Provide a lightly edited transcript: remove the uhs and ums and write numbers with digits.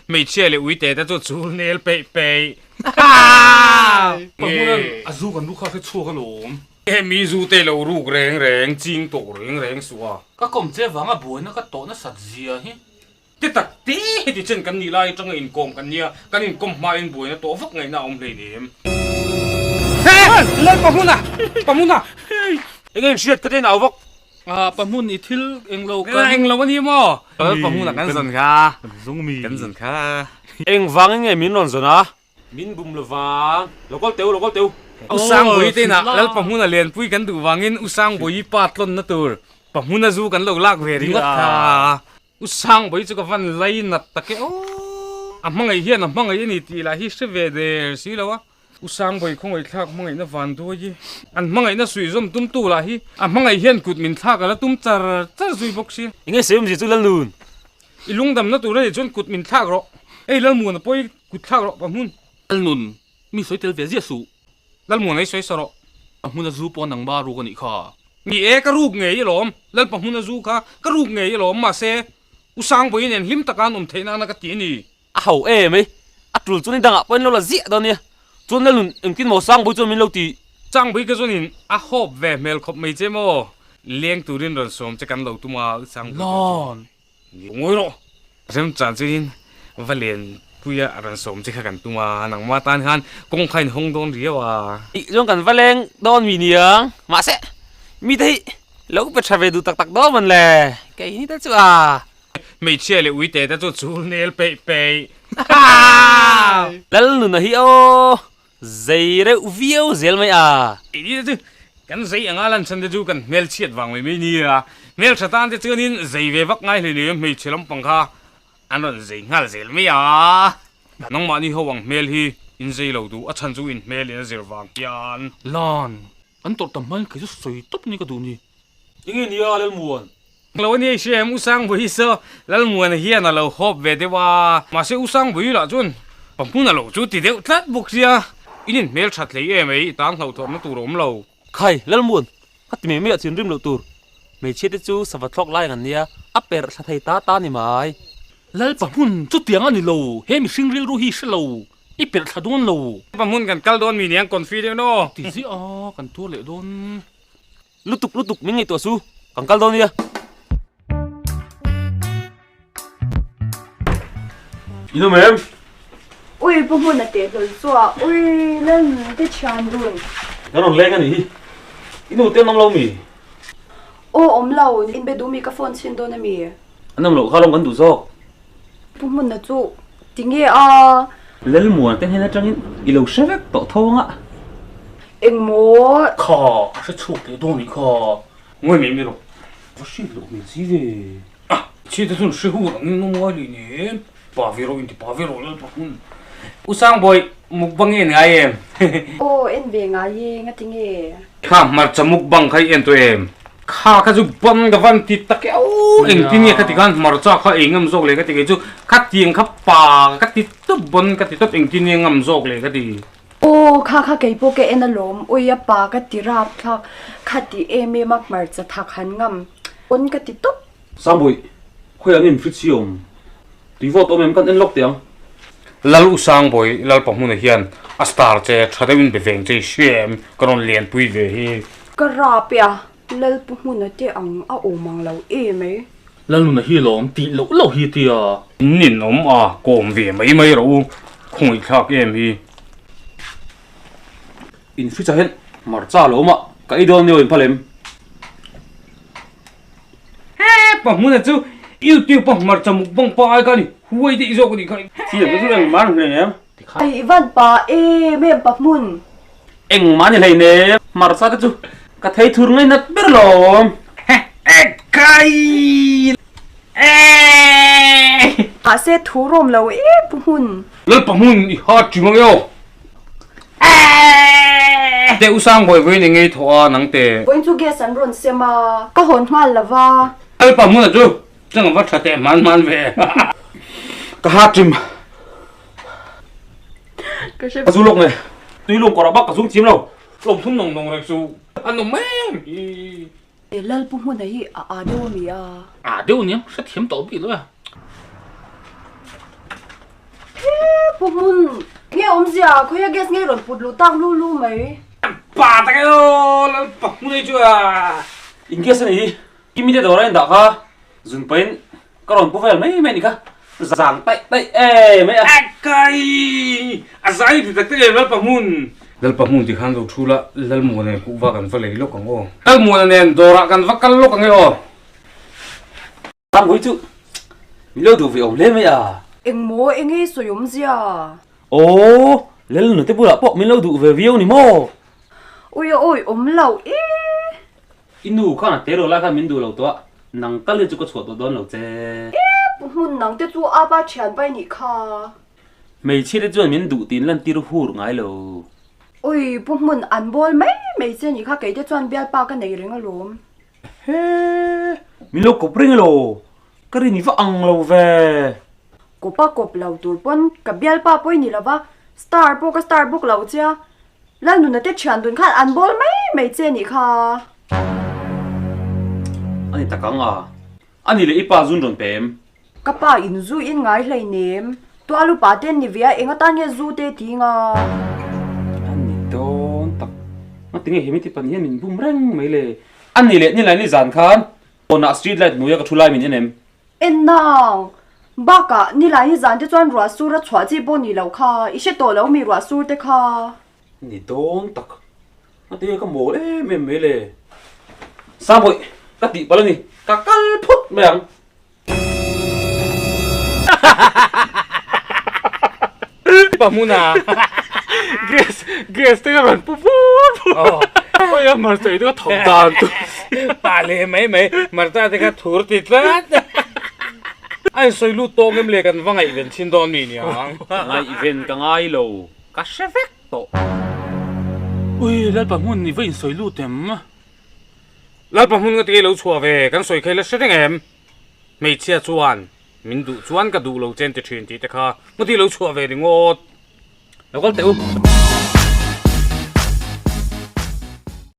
Hmeichhia leh uite te chu chul nel peih peih. Pahmunan a zu kan ruk kha hre chhuak alawm. He mi zu te lo ruk reng reng, ching tawh reng reng suh a. Ka kawm che vanga buaina ka tawh nasat zia hi. Ti tak te heti chen kan nih lai atanga inkawm kan nia, kan inkawm hmain buaina tawh vak ngaihna a awm hleinem. He! Lal Pahmuna! Pahmuna! Enge inhriat ka te nau vak? Ah, Pahmun i thil englo kan. Englo a ni maw? Lal Pahmuna kan zawn kha. Kan zawng mi. Kan zawn kha. Engvangin nge min rawn zawn a? Min bum lovang. Lo kawl teu, lo kawl teu. U Sangbawi te inah Lal Pahmuna Lianpui kan duh vangin U Sangbawi pa tlawnna tur Pahmuna zu kan lo lak ve ringawt kha. U Sangbawi chu ka van lai nat tak e aw. A hmangaih hian a hmangaih a ni tih lah hi hre ve der si lo a. U Sangbawi khawngaihthlak hmangaihna van duai hi an hmangaihna suihzawm tumtu lah hi a hmangaih hian kut min thlak a la tum char char zui bawk si. Enge Seumzi chu Lalnun? I lungdamna tur a nih chuan kut min thlak rawh. Hei Lalmuana pawh i Kut thlak rawh Pahmun. Lalnun, mi sawi tel ve ziah suh. Lalmuan ei sawi sa rawh. Pahmun a zu pawh nangma ruk a nih kha. Ni e, ka ruk ngei alawm. Lal Pahmun a zu kha ka ruk ngei alawm. Mahse, U Sangbawiin en hlim taka an awm theih nana ka ti a ni. A ho em ei. A tul chuan i dangah pawh in lo la ziah dawn nia. Chuan Lalnun, engtin maw Sangbawi chuan min lo ti? Sangbawi ka chuanin a hawp ve hmel khawp mai che maw? Leng turin rawn sawm che kan lo tum a, U Sangbawi ka chuan. Lawn! Ngawi rawh. Remchan chuin va len puia a rawn sawm che kha kan tum a, nangmah tan khan kawng kha in hawng dawn riau a. Ih chuan kan va leng dawn mi niang. Mahse, mite hi lo pe tha ve duh tak tak dawn man le. Kei ni te chu a. Hmeichhia leh uite te chu chul nel peih peih. Lalnuna hi aw zei reuh viau zel mai a. Kei ni te chu kan zei anga lan chhan te chu kan hmelchhiat vang mai mai nia. Hmeltha tan te chuanin zei ve vak ngai hleinem hmeichhe lampang kha an rawn zei nghal zel mai a. Nangmahni ho ang hmel hi in zei lo duh a chhan chu in hmel in a zir vang hian. Lan, an tawrh tam hmain kei chu sawi tawp ni ka duh ni. Enge nia Lalmuan? Lo a ni hre em U Sangbawi saw Lalmuana hian a lo hawp ve deuh a, mahse U Sangbawi lah chuan pa hmun a lo chu ti deuh tlat bawk sia, in in hmel that hlei em ei, tan hlauhthawmna tur a awm lo. Khai, Lalmuan, ka ti mai mai ah chin rim loh tur, hmeichhia te chu sava thlawk lai ang an nia, a perh thla thei ta ta ni mai. Lal pa hmun chutiang a ni lo, he mihring rilru hi hre lo, i perh thla dawn lo. Pa hmun kan kal dawn mi niang confi deuh naw. Ti ziah a, kan tuar leh dawn. Lutuk lutuk min ngaihtuah su, kan kal dawn nia. In awm em? Ui pu hmun a teh hlawl chu a, ui Lalnun te thian dun. Kan rawn leng a nih hi, i nu te an awm lo mi? Aw awm lo, in be duh mi ka phone chhin dawn a mi? An awm loh kha lawm kan duh zawk. Pu hmun a chu tinge a? Lalmuan te hnen atangin i lo hre vek tawh tho anga. Engmaw? Kha a hre chhuak teh dawn nih kha. Ngawi mai mai rawh. Va hriat loh hmel si ve. A, chhiat te chuan hre hu ang in awm ngai leh nen. Pa ve rawh in ti pa ve rawh Lalpa hmun. U Sangbawi mukbang i en ngai em? Aw en ve ngai e, ngatinge? Kha hmarcha mukbang kha i en tawh em? Kha kha chu ban ka van ti tak e aw engtin nge khati khan hmarcha kha ei ngam zawk le ka ti kei chu khatiang kha pa ka ti tawp bawn ka ti tawp engtin nge ngam zawk le ka ti. Aw kha kha kei pawh ka en alawm ui a pa ka ti rap thlak khati em em a hmarcha thak han ngam pawn ka ti tawp. Sangbawi, khawiah nge fridge hi awm? Tui vawt awm em kan en lawk teh ang. Lal U Sangbawi Lalpa hmunah hian a star che tha deuhin be veng che i hria em? Ka rawn lianpui ve hi. Ka rap e a, Lalpu hmuna te ang a awm ang lo em ei. Lalnuna hi lawm tih loh loh hi tia. In ninawm a, kawm ve mai mai rawh u, khawngaihthlak em hi. In fridge ah hian hmarcha lo awm a, ka ei dawn nia in phal em? He pa hmuna chu YouTube a hmarcha mukbang pa ai kha ni huai daih zawk a nih kha. Thiam te chu engmah an hlei nem. Ai van pa em em pa hmun. Engmah an i hlei nem. Hmarcha te chu ka thei thur ngei nat ber lawm. He kai e. Mahse thu rawm lo em pu hmun. Lalpa hmun i ha ṭi mang e aw. Teh u sang vawi vawiin eng ei thawh a nang te. Vawiin chu gas an rawn sem a, ka hawn nghal lo va. Lalpa hmunah chu chang a va tha teh hman hman ve. Ka ha ṭim. Ka zu lawk nge. Tui lung kawrah bak ka zung chim lo. Tlawm thum nawng nawng reng chu an awm em hi. Lalpu hmuna hi a aa deuh a mi a? Aa deuh aniang, hrethiam tawh bik lo e. Pu Hmun, nge awmzia khawia gas nge rawn put luh tak lu lu mai? Pa tak e aw, Lalpa Hmun ei chu a. In gas a nih hi, Kimi te dawr a indah kha zun pahin ka rawn pu vel mai mai a nih kha, zang taih taih em mai a. A kai! A zai ti tak tak em Lalpa Hmun? Lalpa Hmun ti khan lo thu la, Lalmuana nen kuhva kan va lei lawk ang aw. Lalmuana nen dawrah kan va kal lawk ang e aw. Sangpui chu min lo duh ve awm hle mai a. Engmaw enge sawi awmzia? Aw, Lalnu te bulah pawh min lo duh ve viau ni maw? Ui a awi awm lo e. I nu khan a telo lai khan min duh lo tawh a, nang tal hi chu ka chhuah tawh dawn lo che. E pu hmun nang te chu apa thian pai nih kha. Hmeichhia te chuan min duh tiin lan tir hur ngai lo. Ui pu hmun an bawl mai mai che nih kha kei te chuan bialpa ka nei reng alawm. He, min lo kawp reng elaw? Ka rin i va ang lo ve. Kawp a kawp lo tur pawn ka bialpa pawh i ni lova, star pawh ka star bawk lo che a, Lalnuna te thian dun khan an bawl mai mai che nih kha. A ni tak ang a, a ni leh i pa zun rawn pe em? Ka pa in zu in ngai hleinem, tual upa te an ni ve a, eng atan nge zu te ti nga? A ni dawn tak, ngatinge he miti pan hian min bum reng mai le? A ni leh nilai nizan khan pawnah street light hnuaia ka thu lai min en em? En nang, bakah nilai nizan te chuan ruah sur a chhuah chi pawh ni loh kha, i hre tawh lo mi ruah sur te kha? A ni dawn tak, ngatinge ka mawl em em mai le? Sangbawi, ka tihpalh a ni, ka kal phut mai ang. Pa hmuna gas gas te ka rawn pu vur vur oi a hmarcha ei te ka thawk dan chu pa leh mai mai hmarcha te kha thur ti tlat a in sawi lut tawk em le kan va ngaihven thin dawn mi niang ngaihven ka ngai lo ka hre vek tawh ui lalpa hmun i va in sawi lut em lalpa hmun nga ti lo chhuah ve kan sawi kha i la hre reng em. Hmeichhia chuan min duh chuan ka duh lo chen ti thin tih te kha ngawti lo chhuah ve ringawt. Lo kal teh u.